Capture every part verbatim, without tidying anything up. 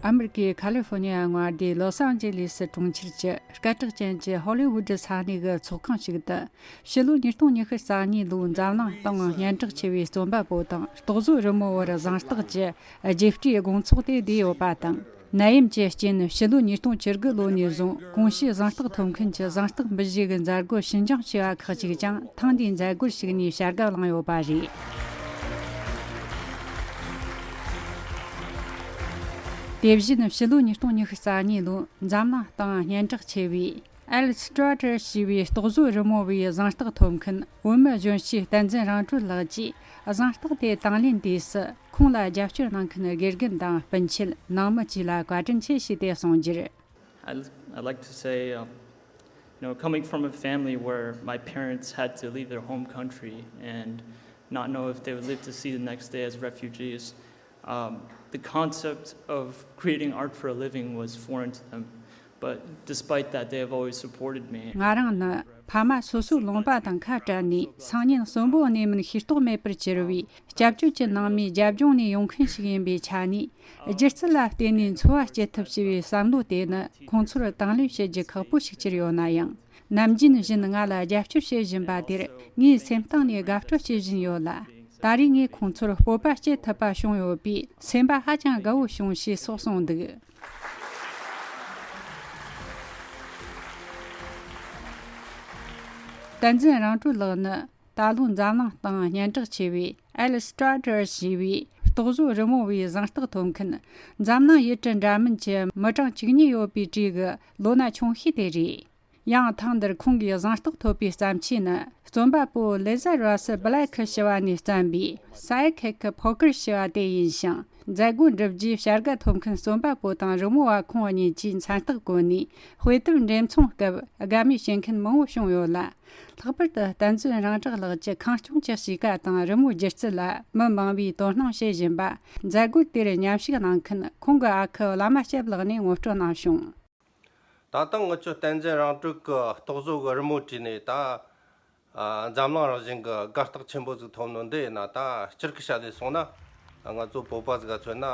ཨ་མི་རི་ཀའི་ཁ་ལི་ཧྥོ་ནི་ཡ་མངའ་སྡེའི་ལོ་སང་ཇེ་ལི་སི་གྲོང་ཁྱེར་གྱི་སྐད་གྲགས་ཅན་གྱི་ཧོ་ལི་ཝུ་ཌི་ས་གནས་ཀྱི་ཚོགས་ཁང་ཞིག་ཏུ། ཕྱི་ལོ་ཉིས་སྟོང་ཉི་ཤུ་རྩ་གཉིས་ལོའི་འཛམ་གླིང་སྟེང་སྙན་གྲགས་ཆེ་བའི་རྩོམ་པ་པོ་དང་རྟོག་བཟོ་རི་མོ་བར་གཟེངས་རྟགས་ཀྱི་རྒྱས་སྤྲོས་དགོང་ཚོགས་དེ་བསྡུས་ཡོད་པ་དང་། ནད་ཡམས་ཀྱི་རྐྱེན་ཕྱི་ལོ་ཉིས་སྟོང་བཅུ་དགུ་ལོ་ནས་བཟུང་གོང་ཞུས་གཟེངས་རྟགས་ཐོབ་མཁན་གྱི་གཟེངས་རྟགས་འབུལ་བཞེས་ཀྱི་མཛད་སྒོ་ཕྱི་འགྱངས་བྱས་པ་ཁག་ཅིག་ཀྱང་ཐེངས་འདིའི་མཛད་སྒོར་ཞུགས་ནས་བྱ་དགའ་བླངས་ཡོད་པ་རེད། དེ་བཞིན་ཕྱི་ལོ་ཉིས་སྟོང་ཉི་ཤུ་རྩ་གཉིས་ལོའི་འཛམ་གླིང་སྟེང་སྙན་གྲགས་ཆེ་བའི་ཨེལ་སི་ཊྲ་ཊར་ཞེས་པའི་རྟོག་བཟོ་རི་མོ་བའི་གཟེངས་རྟགས་ཐོབ་མཁན་བོད་མི་གཞོན་སྐྱེས་བསྟན་འཛིན་རང་གྲོལ་ལགས་ཀྱིས་གཟེངས་རྟགས་དེ་དང་ལེན་དུས་སུ། ཁོང་ལ་རྒྱབ་སྐྱོར་གནང་མཁན་དགེ་རྒན་དང་སྤུན་མཆེད་ནང་མི་བཅས་ལ་བཀའ་དྲིན་ཆེ་ཞུས་ཏེ་གསུངས་རྒྱུར། I'd, I'd like to say, um, you know, coming from a family where my parents had to leave their home country and not know if they would live to see the next day as refugees, um, the concept of creating art for a living was foreign to them. But despite that, they have always supported me. ང་རང་ནི་ཕ་མ་སོ་སོའི་ལུང་པ་དང་ཁ་བྲལ་ནས་སང་ཉིན་གསོན་པོ་གནས་མིན་ཤེས་རྟོགས་མེད་པར་གྱུར་བའི་སྐྱབས་བཅོལ་གྱི་ནང་མིའི་རྒྱབ་ལྗོངས་ནས་ཡོང་མཁན་ཞིག་ཡིན་པའི་ཆ་ནས། སྒྱུ་རྩལ་ལ་བརྟེན་ནས་འཚོ་བ་སྐྱེལ་ཐབས་ཞེས་པའི་བསམ་བློ་དེ་ནི་ཁོང་ཚོར་དང་ལེན་བྱེད་རྒྱུ་ཁག་པོ་ཞིག་གྱུར་ཡོད་ན་ཡང་། ནམ་རྒྱུན་བཞིན་ང་ལ་རྒྱབ་སྐྱོར་བྱེད་བཞིན་པ་དེར་ངའི་སེམས་གཏིང་ནས་དགའ་སྤྲོ་སྐྱེ་བཞིན་ཡོད་ལ། ད་རེས་ངས་ཁོང་ཚོར་སྤོབས་པ་སྐྱེ་ཐུབ་པ་བྱུང་ཡོད་པས་སེམས་པ་ཧ་ཅང་དགའ་བོ་བྱུང་ཞེས་སོགས་གསུངས་འདུག་བསྟན་འཛིན་རང་གྲོལ་ལགས་ནི་ད་ལོ་འཛམ་གླིང་སྟེང་སྙན་གྲགས་ཆེ་བའི་ཨེལ་སི་ཊྲ་ཊར་ཞེས་པའི་རྟོག་བཟོ་རི་མོ་བའི་གཟེངས་རྟགས་ཐོབ་མཁན་འཛམ་གླིང་ཡུལ་གྲུ་འདྲ་མིན་གྱི་མི་གྲངས་བཅུ་གཉིས་ཡོད་པའི་གྲས་ཀྱི་ལོ་ན་ཆུང་ཤོས་དེ་རེད། ཡང་ཐེངས་འདིར་ཁོང་གིས་གཟེངས་རྟགས་ཐོབ་པའི་བརྩམས་ཆོས་ནི། རྩོམ་པ་པོ་ལེ་ཛར་རོ་སི་བྷི་ལེག་ཞུ་བ་ནས་བརྩམས་པའི་Psychic Poker ཞུ་བ་དེ་ཡིན་ཞིང་། མཛད་སྒོ་འགྲུབ་རྗེས་བྱ་དགའ་ཐོབ་མཁན་རྩོམ་པ་པོ་དང་རི་མོ་བ་ཁོང་གཉིས་ཀྱིས་མཚན་རྟགས་བཀོད་ནས། དཔེ་དེབ་འགྲེམས་ཚོང་སྐབས་དགའ་མོས་བྱེད་མཁན་མང་བོ་བྱུང་ཡོད་ལ། ལྷག་པར་དུ་བསྟན་འཛིན་རང་གྲགས་ལགས་ཀྱི་ཁང་སྐྱོང་གི་གཤིས་ཀ་དང་རི་མོའི་སྒྱུ་རྩལ་ལ་མི་མང་བོས་དོ་སྣང་བྱེད་བཞིན་པ། མཛད་སྒོ་དེར་མཉམ་ཞུགས་གནང་མཁན་ཁོང་གི་ཨ་ཁུ་བླ་མ་སྐྱབས་ལགས་ནས་ངོ་སྤྲོད་གནང་བྱུང་། ད་ལྟ་ང་ཚོ་བསྟན་འཛིན་རང་གྲོལ་གྱི་རྟོག་བཟོ་གི་རི་མོ་བྲིས་ནས་ད། ཨ། འཛམ་གླིང་རང་བཞིན་གྱི་དགའ་རྟགས་ཆེན་པོ་ཟིག་ཐོབ་ནོ་འདི་ཡིན་ན། ད་སྤྱིར་གི་བཤད་ནས་སོང་ན། ང་ཚོ་བོད་པ་ཟིག་ག་མཚོན་ན་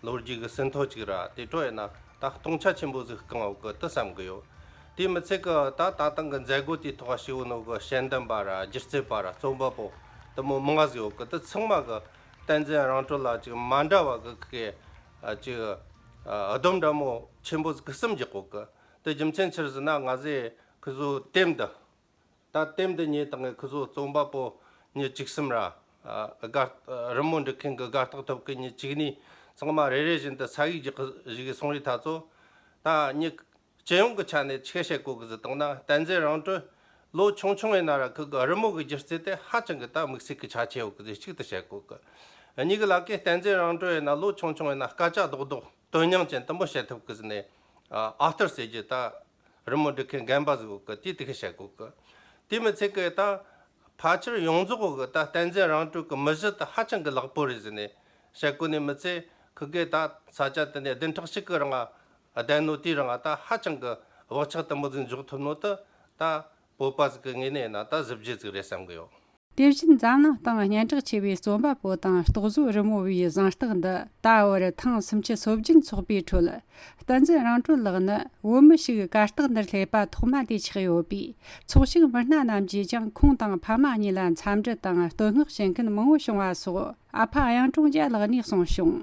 ལོ་རྒྱུས་ཀྱི་ཟིན་ཐོ་ཅིག་ར། དེ་འཕྲོ་ཡིན་ན་ད་སྟོང་ཆ་ཆེན་པོ་ཟིག་བསྐངས་ཡོད་གི་དེ་བསམ་གི་ཡོད། དེ་མི་ཚད་གི་ད་ད་ཐེངས་གི་མཛད་སྒོ་དེའི་ཐོག་ཞུགས་ནོ་གི་ཤེས་ལྡན་པ་ར། སྒྱུ་རྩལ་པ་ར། རྩོམ་པ་པོ་དེ་མོ་མང་ང་ཟིག་ཡོད་གི་དེ་ཚང་མ་གི་བསྟན་འཛིན་རང་གྲོལ་ལ་ཅིག་མ་འདྲ་བ་གི་གི་ཨ། ཅིག་ཨ། སྡོམ་འདྲ་མོ་ཆེན་པོ་ཟིག་གི་གསུམ་རྒྱག་གོ་གི་དེ་རྒྱུ་མཚན་ཆི་རེད་ཟེར་ན། ང་ཚོས་ཁི་ཚོ་དེབ་འདི། ད་དེབ་འདི་ཉོས་བཏང་ངས་ཁི་ཚོ་རྩོམ་པ་པོ་མྱི་བཅུ་གསུམ་ར། ཨ། དགའ། རི་མོ་འབྲི་མཁན་གི་དགའ་རྟགས་ཐོབ་མཁན་མྱི་བཅུ་གཉིས་ཚང་མ་རེ་རེ་བཞིན་དུ་ས་ཡིག་རྒྱག་གི་བཞག་གི་སོང་རེད། ད་ཚོ་ད་མྱི་སྤྱི་ཡོངས་ཀྱི་ཆ་ནས་ཆི་བཤད་གོ་གི་ཟེར་བཏང་ན། བསྟན་འཛིན་རང་གྲོལ་ལོ་ཆུང་ཆུང་ཡིན་ན་ར་ཁི་གི་རི་མོ་གི་སྒྱུ་རྩལ་དེ་ཧ་ཅང་གི་ད་དམིགས་བསལ་གི་ཆ་ཆེ་ཡོད་གི་ཟེར་གཅིག་ཏུ་བཤད་གོ་གི་གཉིས་གི་ལ་ཀའི་བསྟན་འཛིན་རང་གྲོལ་ཡིན་ན་ལོ་ཆུང་ཆུང་ཡིན་ན་སྐད་ཆ་རྡོག་རྡོག་དོན་སྙིང་ཅན་དུ་མོ་བཤད་ཐུབ་གི་ཟེར་ནས། ཨ། ཨ་ཐར་ཟེར་རྒྱུ་ད། རི་མོ་འབྲི་མཁན་རྒན་པ་ཟིག་ཡོད་གི་དེས་དེ་གི་བཤད་གོ་གི་དེ་མི་ཚད་གི་ད་ཕལ་ཆེར་ཡོངས་རྫོགས་གི་ད་བསྟན་འཛིན་རང་གྲོལ་གི་མི་གཞི་དེ་ཧ་ཅང་གི་ལེགས་པོ་རེད་ཟེར་ནས་བཤད་གོ་ནས། མི་ཚད་ཁི་གེ་ད་ས་ཆ་དེ་ནས་བདུན་ཕྲག་གཅིག་གི་རིང་ང་བསྡད་ནོ་དེའི་རིང་ང་ད་ཧ་ཅང་གི་བག་ཆགས་དུ་མོ་ཟིག་འཇོག་ཐུབ་ནོ་དེ་ད་བོད་པ་ཟིག་གི་ངོས་ནས་ཡིན་ན་ད་གཟི་བརྗིད་ཟིག་རེད་བསམ་གི་ཡོད། དེ་བཞིན་འཛམ་གླིང་སྟེང་སྙན་གྲགས་ཆེ་བའི་རྩོམ་པ་པོ་དང་རྟོག་བཟོ་རི་མོ་བའི་གཟེངས་རྟགས་འདི་ད་བར་ཐེངས་སུམ་ཅུ་སོ་བརྒྱད་འཚོགས་པའི་ཁྲོད། བསྟན་འཛིན་རང་གྲོལ་ལགས་ནི་བོད་མི་ཞིག་གར་སྟེགས་འདིར་སླེབས་པ་ཐོག་མ་དེ་ཆགས་ཡོད་པས། ཚོགས་ཞུགས་མི་སྣ་རྣམས་ཀྱིས་ཀྱང་ཁོང་དང་ཕ་མ་གཉིས་ལ་འཚམས་འདྲི་དང་བསྟོད་བསྔགས་བྱེད་མཁན་མང་བོ་བྱུང་བ་སོགས་ཨ་ཕ་གཡུང་དྲུང་རྒྱལ་ལགས་ནས་གསུངས་བྱུང་།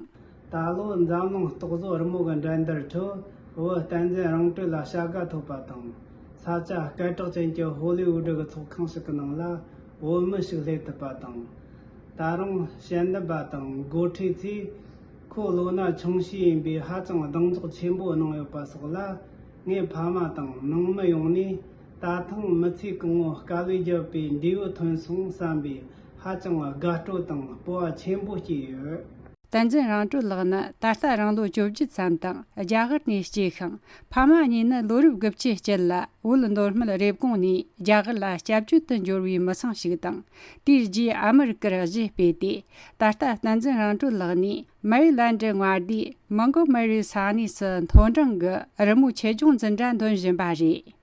ད་ལོ་འཛམ་གླིང་རྟོག་བཟོ་རི་མོ་གི་འགྲན་བསྡུར་ཁྲོད་བོད་བསྟན་འཛིན་རང་གྲོལ་ལ་བྱ་དགའ་ཐོབ་པ་དང་། ས་ཆ་སྐད་གྲགས་ཅན་གྱི་ཧོ་ལི་ཝུ་ཌི་གི་ཚོགས་ཁང་ཞིག་གི་ནང་ལ་བོད་མི་ཞིག་སླེབས་ཐུབ་པ་དང་། ད་རུང་ཞལ་འདེབས་པ་དང་འགོ་ཁྲིད་ཚོས་ཁོ་ལོ་ན་ཆུང་ཤོས་ཡིན་པས་ཧ་ཅང་གདེང་འཇོག་ཆེན་པོ་གནང་ཡོད་པ་སོགས་ལ། ངའི་ཕ་མ་དང་ནང་མི་ཡོངས་ནས་ད་ཐེངས་མི་ཚེ་གང་བོ་དཀའ་ལས་བརྒྱབ་པའི་འབྲས་བུ་ཐོན་སོང་བསམ་པས་ཧ་ཅང་དགའ་སྤྲོ་དང་སྤོབས་པ་ཆེན་པོ་སྐྱེས་ཡོད། བསྟན་འཛིན་རང་གྲོལ་ལགས་ནི་ད་ལྟ་རང་ལོ་བཅོ་བརྒྱད་ཙམ་དང་རྒྱ་གར་ནས་སྐྱེས་ཤིང་། ཕ་མ་གཉིས་ནི་ལོ་རབས་དགུ་བཅུའི་དཀྱིལ་ལ་བོད་མདོ་སྨད་རེབ་གོང་ནས་རྒྱ་གར་ལ་སྐྱབས་བཅོལ་དུ་འབྱོར་བའི་མི་ཚང་ཞིག་དང་། དེའི་རྗེས་ཨ་མི་རི་ཀར་གཞིས་སྤོས་ཏེ། ད་ལྟ་བསྟན་འཛིན་རང་གྲོལ་ལགས་ནི་མེ་རི་ལན་ཌི་མངའ་སྡེའི་མོན་གྷོ་མེ་རི་ས་གནས་སུ་མཐོ་འབྲིང་གི་རི་མོའི་ཆེད་སྦྱོང་འཛིན་གྲྭ་འདོན་བཞིན་པ་རེད།